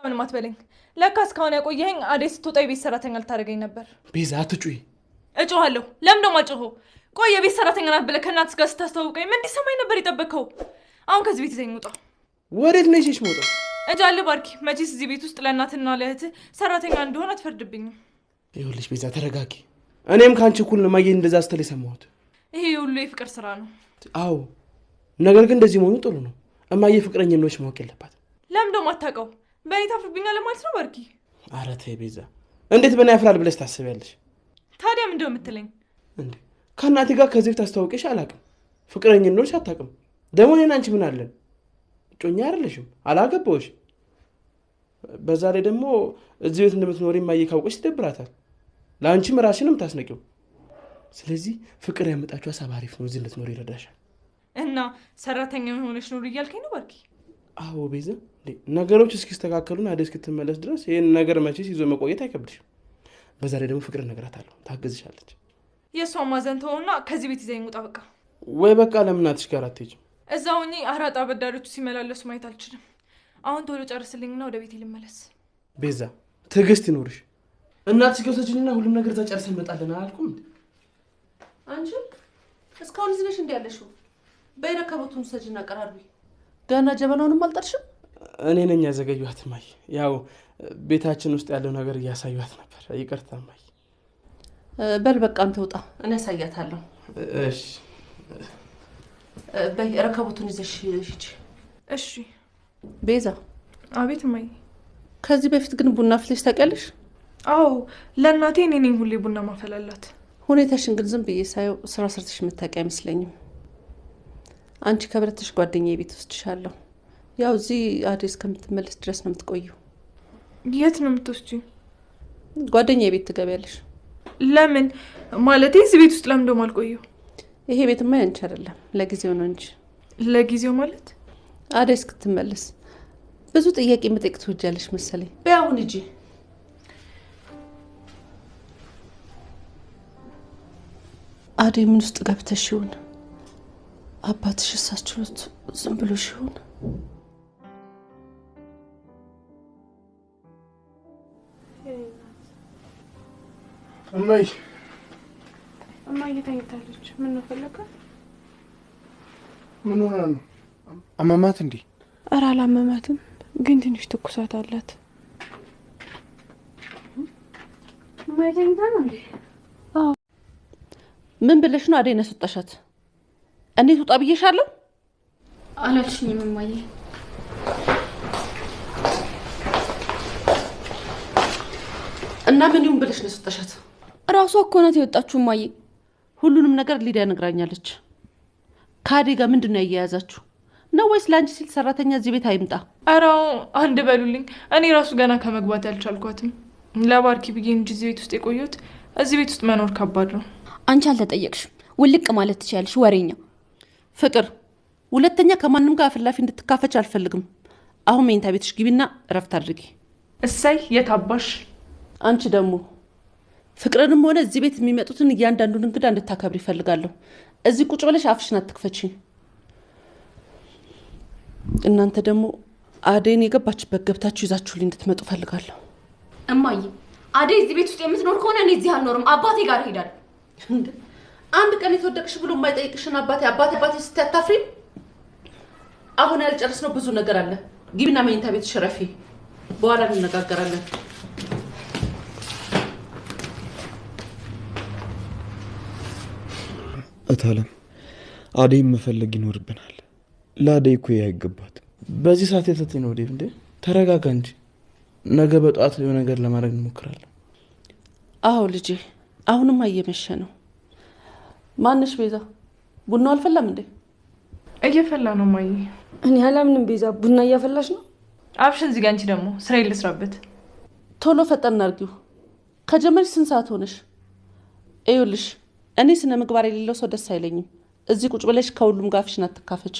ምንም አትበለኝ። ለካ እስካሁን ያቆየኸኝ አደይ ስትወጣ የቤት ሰራተኛ ልታደርገኝ ነበር። ቤዛ አትጩይ። እጮሃለሁ። ለምን ደሞ አጮኸው? ቆይ የቤት ሰራተኛ ናት ብለህ ከእናትህ ጋር ስታስተዋውቀኝ ምን እንዲሰማኝ ነበር የጠበቅከው? አሁን ከዚህ ቤት ይዘኝ ውጣ። ወዴት ነው ይዤሽ የምወጣው? እጃለሁ ባርኪ። መቼስ እዚህ ቤት ውስጥ ለእናትና ለእህትህ ሰራተኛ እንደሆነ አትፈርድብኝም። ይኸውልሽ ቤዛ ተረጋጊ። እኔም ከአንቺ እኩል ነው እማዬን እንደዛ ስትል የሰማሁት። ይሄ ሁሉ የፍቅር ስራ ነው። አዎ፣ ነገር ግን እንደዚህ መሆኑ ጥሩ ነው። እማዬ ፍቅረኛ እንደሆነች ማወቅ የለባትም። ለምን ደሞ አታውቀው? በእኔ ታፍርብኛለህ ማለት ነው ባርኪ? ኧረ ተይ ቤዛ፣ እንዴት በእኔ ያፍራል ብለሽ ታስቢያለሽ? ታዲያ ምንድነው የምትለኝ? እንዴ ከእናቴ ጋር ከዚህ በፊት አስተዋውቄሽ አላውቅም። ፍቅረኛ እንደሆነች አታውቅም። ደግሞ እኔና አንቺ ምን አለን? እጮኛ አይደለሽም፣ አላገባሁሽ። በዛ ላይ ደግሞ እዚህ ቤት እንደምትኖሪ እማዬ ካወቀች ትደብራታል። ለአንቺም ራስሽንም ታስነቂው። ስለዚህ ፍቅር ያመጣችሁ ሀሳብ አሪፍ ነው። እዚህ እንድትኖሪ ይረዳሻል። እና ሰራተኛ ሆነሽ ኑሪ እያልከኝ ነው ባርኪ? አዎ ቤዛ፣ ነገሮች እስኪስተካከሉና አደይ እስክትመለስ ድረስ ይሄን ነገር መቼስ ይዞ መቆየት አይከብድሽም። በዛ ላይ ደግሞ ፍቅር እነግራታለሁ፣ ታግዝሻለች። የእሷን ማዘን ተወውና ከዚህ ቤት ይዘኸኝ ውጣ በቃ። ወይ በቃ ለምን እናትሽ ጋር አትሄጂም? እዛ ሆኜ አራጣ አበዳሪዎቹ ሲመላለሱ ማየት አልችልም። አሁን ቶሎ ጨርስልኝና ወደ ቤቴ ልመለስ። ቤዛ ትዕግስት ይኖርሽ። እናትሽ ጋር ውሰጂኝና ሁሉም ነገር እዛ ጨርሰን እንመጣለን አላልኩም እንዴ? አንቺ እስካሁን እዚህ ነሽ እንዴ ያለሽው? በይ ረከቦቱን ውሰጂና አቀራርቢ። ገና ጀበናውንም አልጣድሽም? እኔ ነኝ ያዘገየኋት እማዬ። ያው ቤታችን ውስጥ ያለው ነገር እያሳዩት ነበር። ይቅርታ እማዬ። በል በቃ አንተ ውጣ፣ እኔ አሳያታለሁ። እሺ በይ ረከቦቱን ይዘሽ ሂጂ። እሺ ቤዛ። አቤት እማዬ። ከዚህ በፊት ግን ቡና አፍልተሽ ታውቂያለሽ? አዎ ለእናቴ እኔ ነኝ ሁሌ ቡና ማፈላላት። ሁኔታሽን ግን ዝም ብዬ ሳየው ስራ ሰርተሽ የምታውቂ አይመስለኝም። አንቺ ከብረትሽ ጓደኛዬ ቤት ወስድሻለሁ። ያው እዚህ አደይ እስከምትመለስ ድረስ ነው የምትቆይው። የት ነው የምትወስጂው? ጓደኛዬ ቤት ትገቢያለሽ። ለምን? ማለቴ እዚህ ቤት ውስጥ ለምን እንደውም አልቆየው? ይሄ ቤትማ ያንቺ አይደለም፣ ለጊዜው ነው እንጂ። ለጊዜው ማለት? አደይ እስክትመለስ። ብዙ ጥያቄ መጠየቅ ትወጃለሽ መሰለኝ። በይ አሁን ሂጂ። አደይ ምን ውስጥ ገብተሽ ይሆን? አባትሽ እሳችሁት ዝም ብሎሽ ይሆን? እማዬ እማዬ ተኝታለች። ምን ነው ፈለጋት? ምን ሆና ነው? አመማት እንዴ? ኧረ አላመማትም፣ ግን ትንሽ ትኩሳት አላት። እማዬ ተኝታ ነው እንዴ? አዎ። ምን ብለሽ ነው አደይን ያስወጣሻት? እኔ ትውጣ ብዬሻለሁ? አላልሽኝም እማዬ። እና ምን ይሁን ብለሽ ነው ያስወጣሻት? እራሷ እኮ ናት የወጣችሁ እማዬ። ሁሉንም ነገር ሊዲያ ነግራኛለች። ከአደይ ጋር ምንድነው ያያያዛችሁ ነው? ወይስ ለአንቺ ሲል ሰራተኛ እዚህ ቤት አይምጣ? ኧረ አንድ በሉልኝ። እኔ ራሱ ገና ከመግባት ያልቻልኳትም ለባርኪ ብዬ እንጂ እዚህ ቤት ውስጥ የቆየሁት። እዚህ ቤት ውስጥ መኖር ከባድ ነው። አንቺ አልተጠየቅሽም፣ ውልቅ ማለት ትችያለሽ። ወሬኛ ፍቅር፣ ሁለተኛ ከማንም ጋር አፍላፊ እንድትካፈች አልፈልግም። አሁን መኝታ ቤትሽ ግቢና እረፍት አድርጊ። እሰይ የታባሽ። አንቺ ደግሞ ፍቅርንም ሆነ እዚህ ቤት የሚመጡትን እያንዳንዱን እንግዳ እንድታከብሪ እፈልጋለሁ። እዚህ ቁጭ ብለሽ አፍሽን አትክፈቺ። እናንተ ደግሞ አደይን የገባችበት ገብታችሁ ይዛችሁልኝ እንድትመጡ እፈልጋለሁ። እማዬ አደይ እዚህ ቤት ውስጥ የምትኖር ከሆነ እኔ እዚህ አልኖርም፣ አባቴ ጋር እሄዳለሁ። አንድ ቀን የተወደቅሽ ብሎ የማይጠይቅሽን አባቴ አባቴ አባቴ ስትይ አታፍሪም? አሁን ያልጨረስነው ብዙ ነገር አለ። ግቢና መኝታ ቤትሽ እረፊ፣ በኋላ እንነጋገራለን። እታለም አደይን መፈለግ ይኖርብናል። ለአደይ እኮ አይገባትም። በዚህ ሰዓት የተተኝ ነው ዴቭ። እንዴ ተረጋጋ እንጂ። ነገ በጠዋት የሆነ ነገር ለማድረግ እንሞክራለን። አዎ ልጄ፣ አሁንማ እየመሸ ነው። ማነሽ ቤዛ? ቡናው አልፈላም እንዴ? እየፈላ ነው ማዬ። እኔ አላምንም ቤዛ፣ ቡና እያፈላሽ ነው? አፍሽን ዝጊ አንቺ ደግሞ ስራዬን ልስራበት። ቶሎ ፈጠን አድርጊው። ከጀመርሽ ስንት ሰዓት ሆነሽ? ይኸውልሽ እኔ ስነ ምግባር የሌለው ሰው ደስ አይለኝም። እዚህ ቁጭ ብለሽ ከሁሉም ጋር አፍሽን አትካፈች።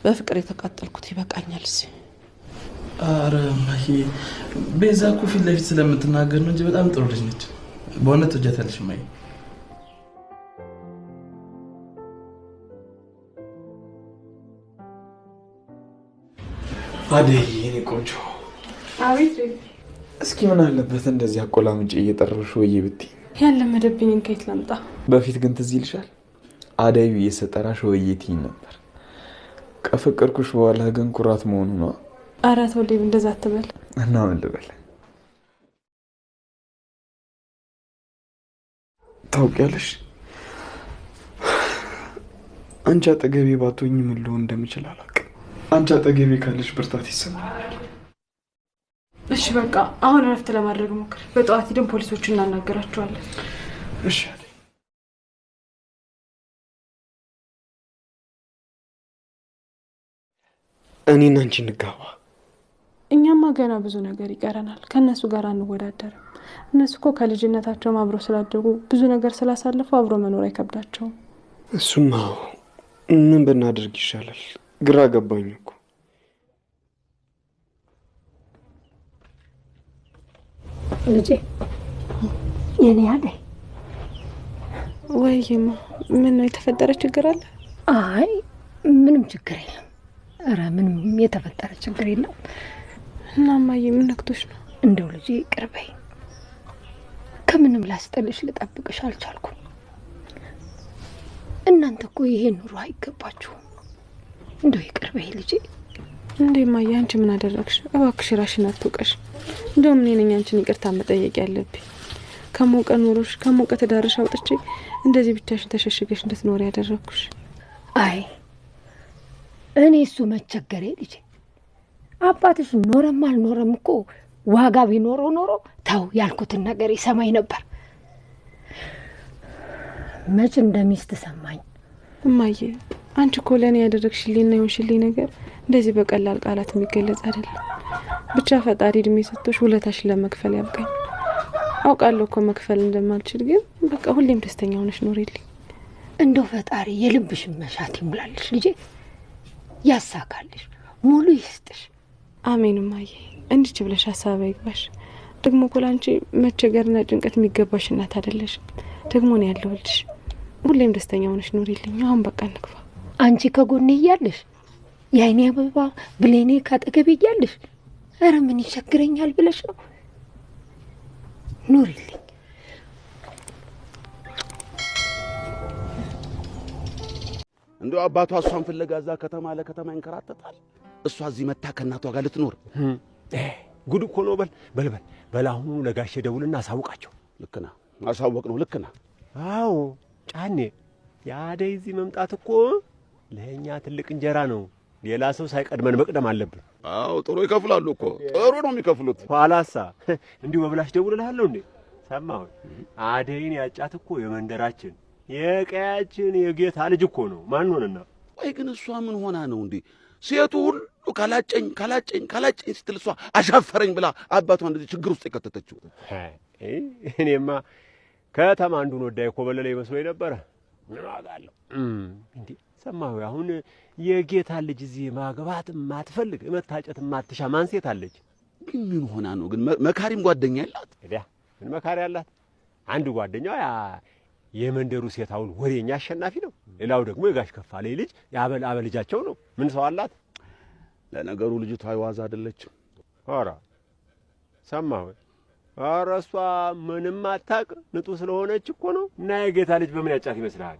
በፍቅር የተቃጠልኩት ይበቃኛል። እዚህ ኧረ እማዬ፣ ቤዛ እኮ ፊት ለፊት ስለምትናገር ነው እንጂ በጣም ጥሩ ልጅ ነች። በእውነት ትወጃታለሽ እማዬ። አደይ የኔ ቆንጆ። አቤት። እስኪ ምን አለበት እንደዚህ አቆላምጬ እየጠራሁሽ ወዬ ብትይ። ያለመደብኝን ከየት ላምጣ? በፊት ግን ትዝ ይልሻል አደይ ብዬ ስጠራሽ ወዬ ትይኝ ነበር። ከፈቀድኩሽ በኋላ ግን ኩራት መሆኑ ነው። ኧረ ተው ዴቭ፣ እንደዛ አትበል። እና ምን ልበል? ታውቂያለሽ አንቺ አጠገቤ ባትሆኚ ምን ልሆን እንደምችል አላውቅም። አንቺ አጠገቤ ካለሽ ብርታት ይሰማኛል። እሺ በቃ አሁን እረፍት ለማድረግ ሞክር። በጠዋት ሂደን ፖሊሶቹን እናናገራቸዋለን። እሺ። እኔና አንቺ እንጋባ። እኛማ ገና ብዙ ነገር ይቀረናል። ከእነሱ ጋር አንወዳደርም። እነሱ እኮ ከልጅነታቸውም አብሮ ስላደጉ ብዙ ነገር ስላሳለፉ አብሮ መኖር አይከብዳቸውም። እሱማ ምን ብናደርግ ይሻላል? ግራ ገባኝ እኮ። ልጄ የኔ አደይ። ወይማ ምን ነው የተፈጠረ ችግር አለ? አይ ምንም ችግር የለም። ኧረ ምንም የተፈጠረ ችግር የለም። እና እማዬ ምን ነክቶሽ ነው? እንደው ልጄ ይቅር በይኝ። ከምንም ላስጠልሽ ልጠብቅሽ አልቻልኩም። እናንተ እኮ ይሄ ኑሮ አይገባችሁም። እንደው ይቅር በይ ልጄ። እንዴ እማዬ አንቺ ምን አደረግሽ? እባክሽ ራስሽን አትውቀሽ። እንደውም እኔ ነኝ አንቺን ይቅርታ መጠየቅ ያለብኝ። ከሞቀ ኑሮሽ ከሞቀ ትዳርሽ አውጥቼ እንደዚህ ብቻሽን ተሸሽገሽ እንድትኖሪ ያደረግኩሽ። አይ እኔ እሱ መቸገሬ ልጄ። አባትሽ ኖረም አልኖረም እኮ ዋጋ ቢኖረው ኖሮ ተው ያልኩትን ነገር ይሰማኝ ነበር። መች እንደሚስት ሰማኝ። እማዬ አንቺ እኮ ለእኔ ያደረግሽልኝና የሆንሽልኝ ነገር እንደዚህ በቀላል ቃላት የሚገለጽ አይደለም። ብቻ ፈጣሪ እድሜ ሰጥቶሽ ውለታሽን ለመክፈል ያብቃኝ። አውቃለሁ እኮ መክፈል እንደማልችል፣ ግን በቃ ሁሌም ደስተኛ ሆነሽ ኖሪልኝ። እንደው ፈጣሪ የልብሽን መሻት ይሙላልሽ ልጄ፣ ያሳካልሽ፣ ሙሉ ይስጥሽ። አሜን እማዬ። እንዲች ብለሽ ሀሳብ አይግባሽ። ደግሞ እኮ ለአንቺ መቸገርና ጭንቀት የሚገባሽ እናት አይደለሽም። ደግሞ ነው ያለሁልሽ። ሁሌም ደስተኛ ሆነሽ ኖሪልኝ። አሁን በቃ እንግባ። አንቺ ከጎኔ እያለሽ የአይኔ አበባ ብሌኔ ካጠገቤ እያለሽ ኧረ ምን ይቸግረኛል ብለሽ ነው? ኑሪልኝ። እንደው አባቷ እሷን ፍለጋ እዛ ከተማ ለከተማ ይንከራተታል። እሷ እዚህ መታ ከእናቷ ጋር ልትኖር ጉድ እኮ ነው። በል በል በል በል አሁኑ ለጋሼ ደውልና አሳውቃቸው። ልክ ነህ፣ ማሳወቅ ነው። ልክ ነህ። አዎ ጫኔ፣ የአደይ እዚህ መምጣት እኮ ለእኛ ትልቅ እንጀራ ነው። ሌላ ሰው ሳይቀድመን መቅደም አለብን። አዎ ጥሩ ይከፍላሉ እኮ ጥሩ ነው የሚከፍሉት። ኋላሳ እንዲሁ በብላሽ ደውልልሃለሁ እንዴ? ሰማሁኝ። አደይን ያጫት እኮ የመንደራችን የቀያችን የጌታ ልጅ እኮ ነው። ማን ሆነና? ቆይ ግን እሷ ምን ሆና ነው እንዴ? ሴቱ ሁሉ ካላጨኝ ካላጨኝ ካላጨኝ ስትል እሷ አሻፈረኝ ብላ አባቷ እንደዚህ ችግር ውስጥ የከተተችው። እኔማ ከተማ አንዱን ወዳ የኮበለለ ይመስለኝ ነበረ። ምን ዋጋ አለው እንዴ? ሰማሁ። አሁን የጌታ ልጅ እዚህ ማግባት ማትፈልግ መታጨት ማትሻ ማን ሴት አለች? ግን ምን ሆና ነው ግን? መካሪም ጓደኛ የላት? ታዲያ ምን መካሪ አላት? አንድ ጓደኛዋ ያ የመንደሩ ሴት አሁን ወሬኛ አሸናፊ ነው። ሌላው ደግሞ የጋሽ ከፋለኝ ልጅ ያበል አበልጃቸው ነው። ምን ሰው አላት? ለነገሩ ልጅቷ የዋዛ አይደለችም። ኧረ ሰማሁ። ኧረ እሷ ምንም አታውቅ ንጹህ ስለሆነች እኮ ነው። እና የጌታ ልጅ በምን ያጫት ይመስልሃል?